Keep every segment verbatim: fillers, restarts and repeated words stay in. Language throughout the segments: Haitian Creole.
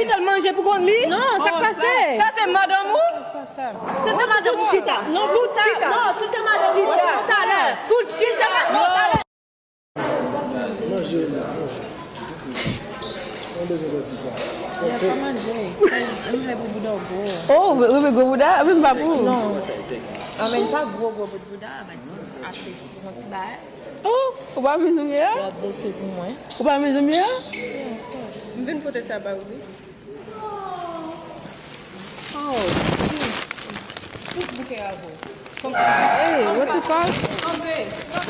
Kite l manje pou konn li? Non, sa k pase? Sa se madanm ou? Sa, sa. Se te madanm ou? Chita. Non, fout chita. Non, se te madanm ou. Chita. Talè. Fout chita. Non, talè. Manje, manje. Mwen bezwen fè ti pa. Yo, pa manje. M vle pou bouda w gwo. Oh, ou vle gwo bouda? Mwen pa pou. Non. Anmè, pa gwo, gwo bout bouda, but achte yon ti bagay. Oh, ou pa vin zanmi a? Gade se pou mwen. Ou pa vin zanmi a? M vin pote sa ba ou, wi. Oh, shit. Tout bouke avè w. Hey, what the fuck? Kanpe. Sa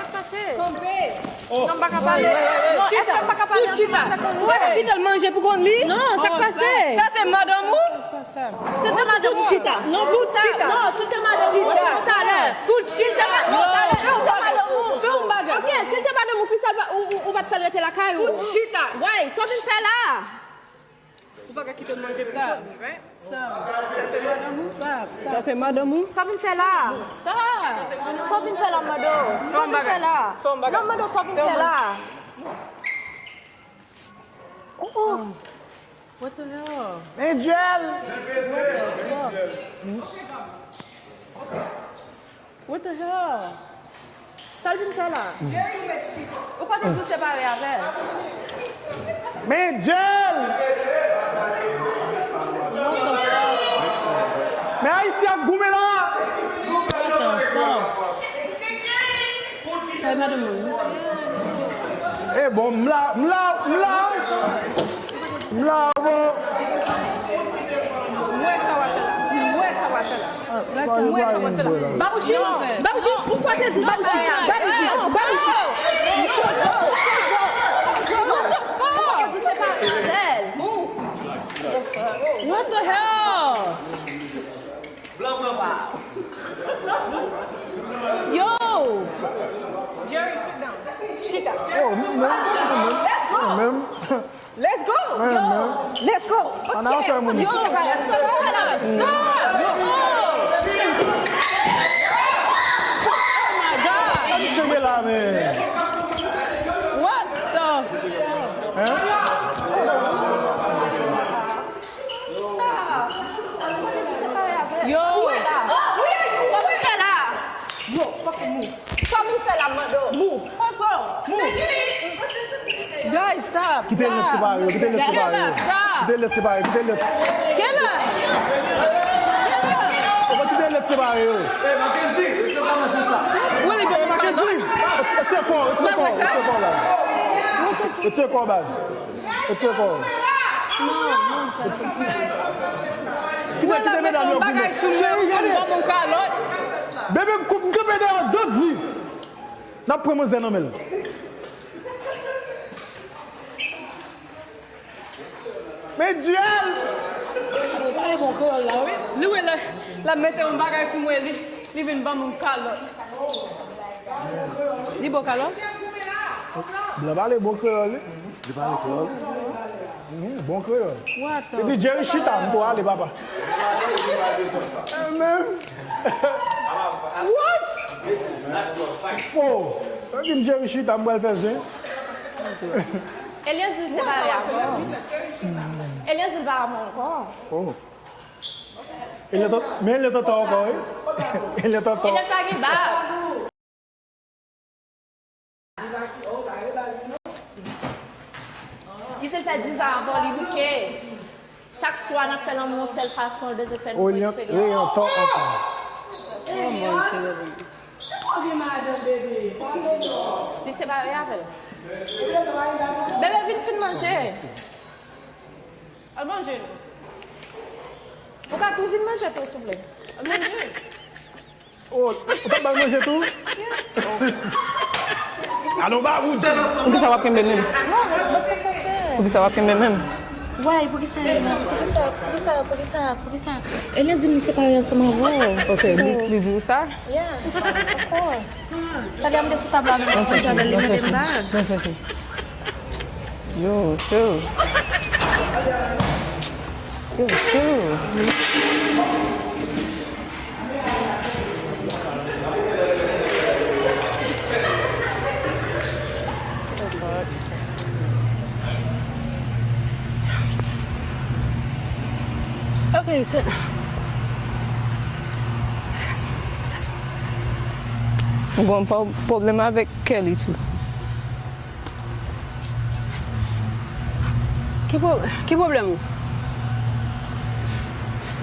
k pase? Kanpe. Non, m pa ka pale. Non, èske m pa ka pale ansanm avèk yon moun? Ou pa ka kite l manje pou konn li? Non, sa k pase? Sa se madanm ou? Se te madanm ou. Chita. Non, fout chita. Non, se te madanm ou. Talè. Fout chita. Non, talè. Fè yon bagay. Fè yon bagay. Ok, se te madanm ou, poukisa ou, ou, ou pa t fè l rete lakay ou? Fout chita. Why? Sa w vin fè la? Ou pa ka kite l manje pou kont li, right? Stop. Sa se madanm ou? Stop, stop. Sa se madanm ou? Sa w vin fè la? Stop. Sa w vin fè la, mado? Sa w vin fè la? Fè yon bagay. Non, mado, sa w vin fè la? Oh. What the hell? Men Joel! What the fuck? What the hell? Sa l vin fè la? Ou pa t anvi separe avè l? Men Joel! Men Ayisyen ap goumen la! What the fuck? Sa e madanm mwen. E bon, m la, m la, m la. M la, bon. Mwen sa w ap fè la. Mwen sa w ap fè la. Mwen sa w ap fè la. Babouchi, Babouchi, ou kwè te di Babouchi? Babouchi, Babouchi. What the fuck? What the hell? Blan pran kou. Yo! Jerry, sit down. Chita. Oh, nou menm, nou menm. Let's go. Nou menm. Let's go. Yo. Let's go. Ana, ok, fè moun. Yo, stop. Stop. Oh my God. Sa ki sere la, men? What the? Hein? Yo! Sa w vin fè la? Yo, fucking move. Sa w vin fè la, m mande w? Move. Move. Guys, stop. Kite l separe yo, kite l separe yo. Kite l separe, kite l. Kela? Kela? Kite l separe yo. Willy, bon, Mackenzie, it's your call, it's your call, it's your call, baz. It's your call. Non, non, sa se pa. Kite, kite medam yo goumen. Cheri, gade. Bebe, m kanpe dèyè Dodi. N ap pran manzè nan men l. Men Joel! Pale bon kreyòl la, wi. Li wè la, l ap mete yon bagay sou mwen, li, li vin ban m yon kalòt. Li bon kalòt? Blan pale bon kreyòl, wi. Li pale kreyòl? Mhm, bon kreyòl. What the fuck? Li di, "Jerry, chita, m tou ale, papa." Eh, men. What? Oh, sa vin Jerry chita, m pral fè zen. Elian di l separe avè w. Elian di l pa renmen w ankò. Oh. Elian t-, men Elian t antò ankò, wi. Elian t antò. Elian pa gen bab. Li di l fè dizan avè w, li bouke. Chak swa n ap fè lanmou yon sèl fason, l bezwen fè nouvo eksperyans. Elian t antò ankò. Oh, mon Dieu. Li separe avè l. Bebe, vin fin manje. Al manje, non. Ou ka tou vin manje tou, souple. Al manje. Oh, ou t ap ba l manje tou? Alon ba ou. Poukisa w ap kenbe menm? Non, respè sa k pase. Poukisa w ap kenbe menm? Why, poukisa, poukisa, poukisa, poukisa, poukisa? Elian di m li separe ansanm avè w. Ok, li, li di w sa? Yeah, of course. Talè a m te sou tab la menm, m ap manje avè l, li mete m bag. Yo, chill. Yo, chill. Oh, God. Ey, se... Ou gen pwob-, pwoblèm avèk Kelly tou. Ki pwo-, ki pwoblèm ou?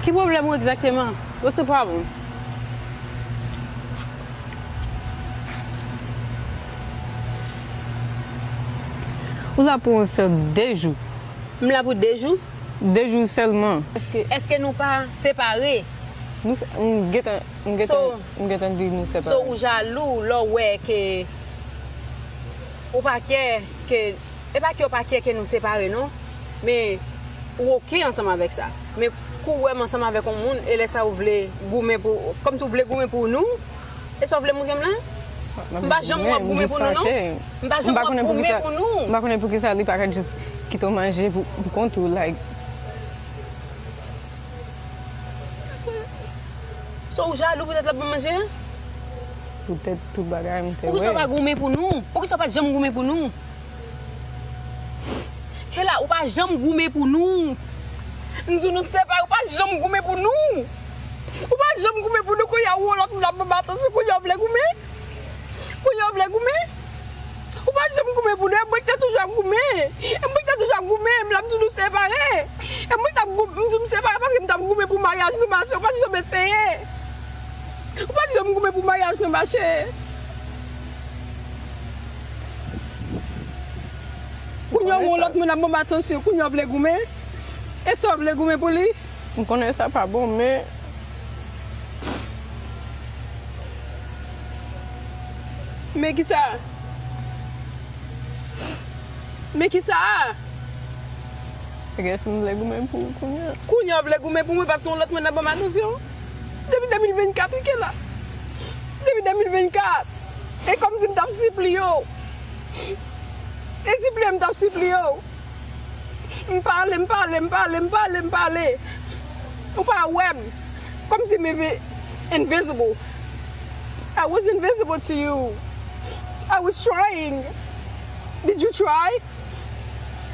Ki pwoblèm ou egzakteman? What's the problem? Ou la pou yon sèl de jou. M la pou de jou? De jou sèlman. Èske, èske nou pa separe? Nou, m gentan, m gentan, so, m gentan di nou separe. So, ou jalou lè w wè ke ou pa kè ke, e pa ke ou pa kè ke nou separe non, men ou oke ansanm avèk sa. Men kou w wè m ansanm avèk yon moun, e lè sa ou vle goumen pou, kòmsi ou vle goumen pou nou, e sa w vle montre m la? M pa janm wè w ap goumen pou nou non. M pa janm wè w ap goumen pou nou. M pa konnen poukisa li pa ka just kite w manje pou, pou kont ou, like. So ou jalou poutèt l ap ban m manje a? Poutèt tout bagay m te wè. Poukisa w pa goumen pou nou? Poukisa w pa t janm goumen pou nou? Kela, ou pa janm goumen pou nou. M di w nou separe, ou pa janm goumen pou nou. Ou pa janm goumen pou nou, kounye a ou yon lòt moun ap ban m atansyon, kounye a w vle goumen? Kounye a w vle goumen? Ou pa janm goumen pou nou, e mwen ki te toujou ap goumen. E mwen ki te toujou ap goumen, m la m di w nou separe. E mwen ki t ap gou-, m di w m separe paske m t ap goumen pou maryaj nou mache, ou pa t janm eseye. Ou pa t janm goumen pou maryaj nou mache. Kounye a yon lòt moun ap ban m atansyon, kounye a w vle goumen? E sa w vle goumen pou li? M konnen sa pa bon, men... Men kisa? Men kisa? I guess m vle goumen pou ou kounye a. Kounye a w vle goumen pou mwen paske yon lòt moun ap ban m atansyon? Depi de mil vennkat wi Kela. Depi de mil vennkat. E kòmsi m t ap sipliye w. E sipliye m t ap sipliye w. M pale, m pale, m pale, m pale, m pale. Ou pa wè m. Kòmsi m envi-, invisible. I was invisible to you. I was trying. Did you try?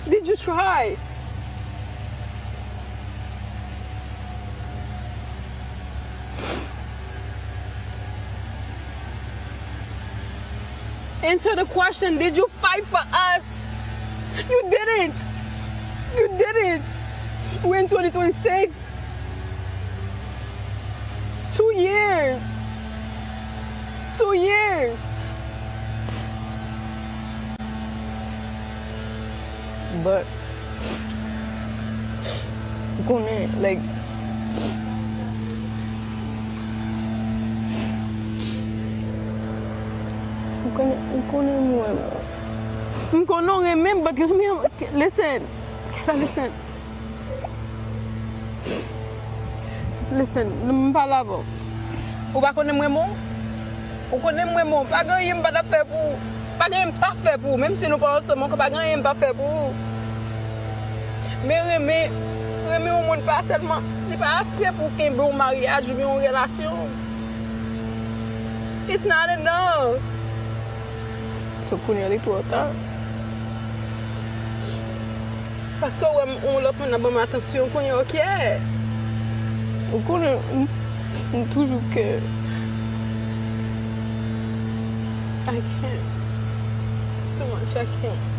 Did you try? Answer the question, did you fight for us? You didn't. You didn't. We're in twenty twenty-six. Two years. Two years. But ou konnen, like, ou konnen, ou konnen mwen. M konnen w renmen m, but renmen, listen. Kela, listen. Listen, m pale avè w. Ou pa konnen m renmen w? Ou konnen m renmen w. Pa gen anyen m pa t ap fè pou ou. Pa gen anyen m pa fè pou ou. Menm si nou pa ansanm ankò, pa gen anyen m pa fè pou ou. Men renmen, renmen yon moun pa sèlman, li pa ase pou w kenbe yon maryaj oubyen yon relasyon. It's not enough. So, kounye a li twò ta. Paske w wè m, yon lòt moun ap ban m atansyon, kounye a w kè. Ou konnen, m, m toujou kè. I can't. It's too much, I can't.